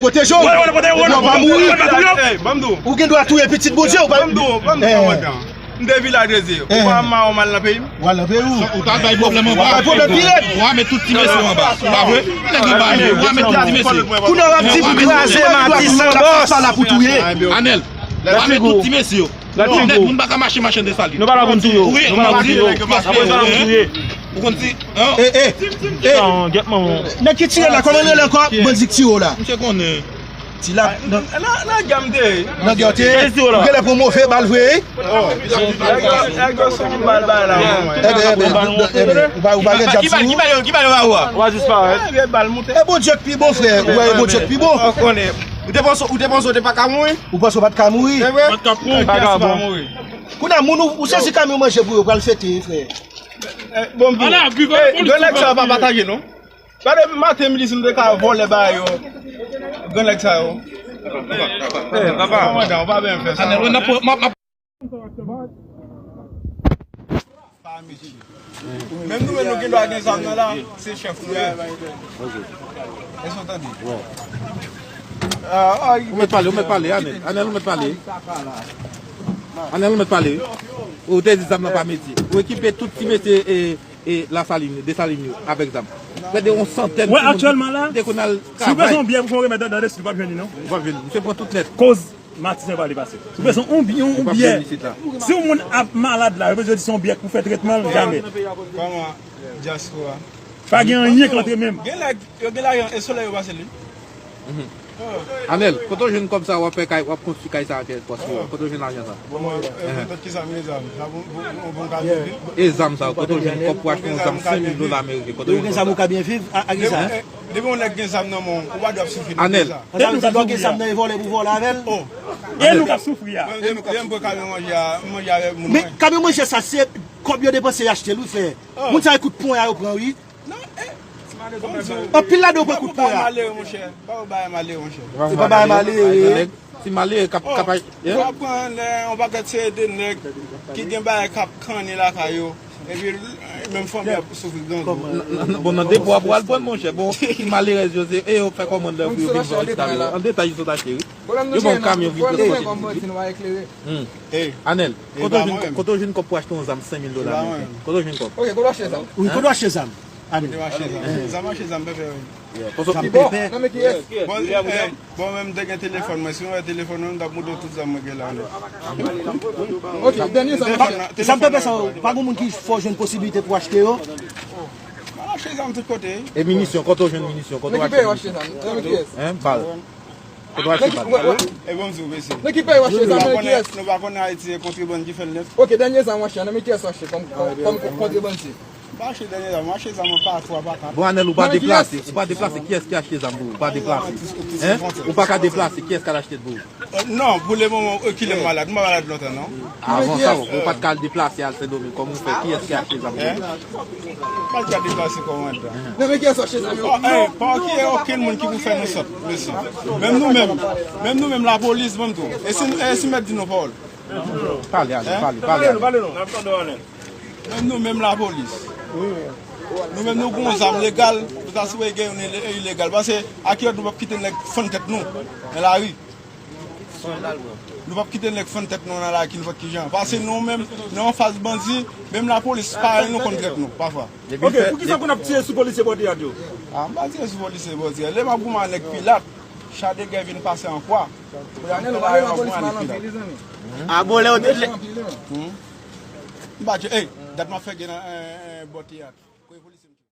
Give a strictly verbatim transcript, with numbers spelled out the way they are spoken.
Pwoteje w. Ou pa mouri. Ou gen dwa touye pitit Bondye. Ou pa. M te vilaj Dezi. Ou pa mawon mal nan peyi m. W al nan peyi w. Ou t al bay pwoblèm anba. W al bay pwoblèm pi rèd. W a met tout ti mesye anba. Pa vre? Nèg yo ba yo. W a met tout ti mesye. Kounye a w ap di pou kraze Matisan bòs. Sa la pou touye. Anèl. W a met tout ti mesye yo. Nèg moun pa ka mache, mache Desalin. Nou pa la pou n touye w. Nou pa la pou n touye w. Apre sa la pou n touye. Ou konn di, eh, eh, eh. Nèg ki tire la, kòman l rele ankò? Bandi k tire w la. Misye konnen. Ti la nan gè m te ye. Nan gè w te ye. Ou genlè pran move bal vre. Nèg yo se yon bal bay la. Ebyen, ebyen, ou pa, ou pa gen djab sou ou. Ki bal yo, ki bal yo ba ou a? Ou a disparèt. Vye bal moute. E Bondye k pi bon, frè. Ou wè, e Bondye k pi bon. Ou konnen. Ou te panse, ou te panse ou te pa ka mouri? Ou panse ou pa t ka mouri? Se vre? Ou te panse ou pa t ka mouri? Kounye a, moun ou, ou sezi kamyon manje pou yo pral fete, frè. Bon, bon. Grann nèg sa yo pa pataje, non. Gade maten, midi, si nou te ka vòlè ba yo. Grann nèg sa yo. Papa, papa. Ou pa byen fè sa. Pa mesye. Menm nou menm nou gen dwa gen zam nan la, se chèf nou ye. Èske w tande? Ou mèt pale, ou mèt pale, Anèl. Anèl, ou mèt pale. Anèl, ou mèt pale. Ou te di zam nan pa metye. Ou ekipe tout ti mesye e, e Lasalin, Desalin yo avèk zam. Prè de yon santèn timoun ki te konn al travay. Si w bezwen yon byè pou fè yon remèd anndan desi, ou p ap jwenn li, non. Ou p ap jwenn li. Misye pran tout nèt. Koz Matisan pa vle pase. Ou bezwen yon, yon, yon byè. Si yon moun ap malad la, yo bezwen di se yon byè pou fè tretman l, jamè. Kòman dyaspora? Pa gen anyen k antre menm. Gen nèg, yo gen lajan, e solèy yo pase li. Anèl, kote w jwenn kòb sa w ap fè kay, w ap konstwi kay sa a? Kote w jwenn lajan sa? Bon, e zam sa, kote w jwenn kòb pou achte yon zam senk mil dola ameriken? Kote w jwenn kòb sa? Depi yon nèg gen zam nan men w, ou pa dwe ap soufri nan peyi sa. Anèl. Lè w gen zam nan, e vòlè pou vòlè avè l. E nou k ap soufri a. Lè m pran kamyon manje a, m manje avèk moun mwen. Men kamyon manje sa, se kòb yo depanse yo achte l, wi, frè. Moun sa yo kout ponya yo pran, wi. Anpil ladan yo pran kout ponya. Bagay malere, monchè. Bagay malere, monchè. Se pa bagay malere. Ti malere k ap, k ap, w ap pran yon pakèt seri de nèg ki gen bagay k ap kannen lakay yo. Epi menm fanmi ap soufri grangou. Bon, nan depo a pou al pran, monchè. Bon, ti malerèz yo, se e yo fè kòmand la pou yo vin pran ti talè. An detaj, yo sot achte, wi. Yo pran yon kamyon vin pran ti. Anèl, kote w jwenn, kote w jwenn kòb pou achte yon zam senk mil dola ameriken? Kote w jwenn kòb? Wi, kote w achte zam? Anèl. Kote w achte zam? Zam achte zam, pèpè, wi. Zam pèpè. Bon, men m te gen telefòn mwen. Si w wè telefòn mwen, m t ap montre w tout zam mwen gen la nèt. Zam pèpè sa yo, pa gen moun ki fè w jwenn posiblite pou achte yo? M al achte zam tout kote. E minisyon, kote w jwenn minisyon? Kote w achte minisyon? Hein, bal. Kote w achte bal? E bon, m di w, mesye. Nan ki peyi w achte zam? Nan ki yès? Nou pa konnen Ayiti, se kontrebann ki fè l nèt. Ok, dènye zam w achte, nan men kiyès w achte kòm, kòm kontrebann? M pa achte dènye zam, m achte zam an pa twa, pa kat. Bon, Anèl, ou pa deplase, ou pa deplase, kiyès ki achte zam pou ou? Ou pa deplase. Hein? Ou pa ka deplase, kiyès k al achte l pou ou? Non, pou le moman, e, kilè m malad, m pa malad lontan, non. Avan sa, ou pa t ka al deplase al Sendomeng, kòman w fè? Kiyès ki achte zam pou ou? M pa t ka deplase kòman? Nan men kiyès w achte zam yo? Pa gen okenn moun ki pou fè nou sòt, mesye. Menm nou menm, menm nou menm lapolis, ban m di w. E si, e si mèt di nou pawòl? Pale, Anèl, pale, pale, Anèl. Menm nou menm lapolis. Nou menm nou gon zam legal, nou ta sipoze gen youn ile-, ilegal. Paske a kilòt nou p ap kite nèg fann tèt nou nan lari. Nou p ap kite nèg fann tèt nou nan lari ki nenpòt kijan. Paske nou menm, nou anfas bandi, menm lapolis parèy nou konn trèt nou, pafwa. Ok, poukisa pou n ap tire sou polisye Bòdiyad yo? A, m pa tire sou polisye Bòdiyad. Lè m ap goumen ak nèg Pilat, cha de gè vin pase an kwa. Pou la, nou pa gen lapolis mal anpil, wi, zanmi. A bon, lè yo te, lè. M pa tcheke, ey, dat m ap fè gen nan, eh, eh, bò teyat. Kote polisye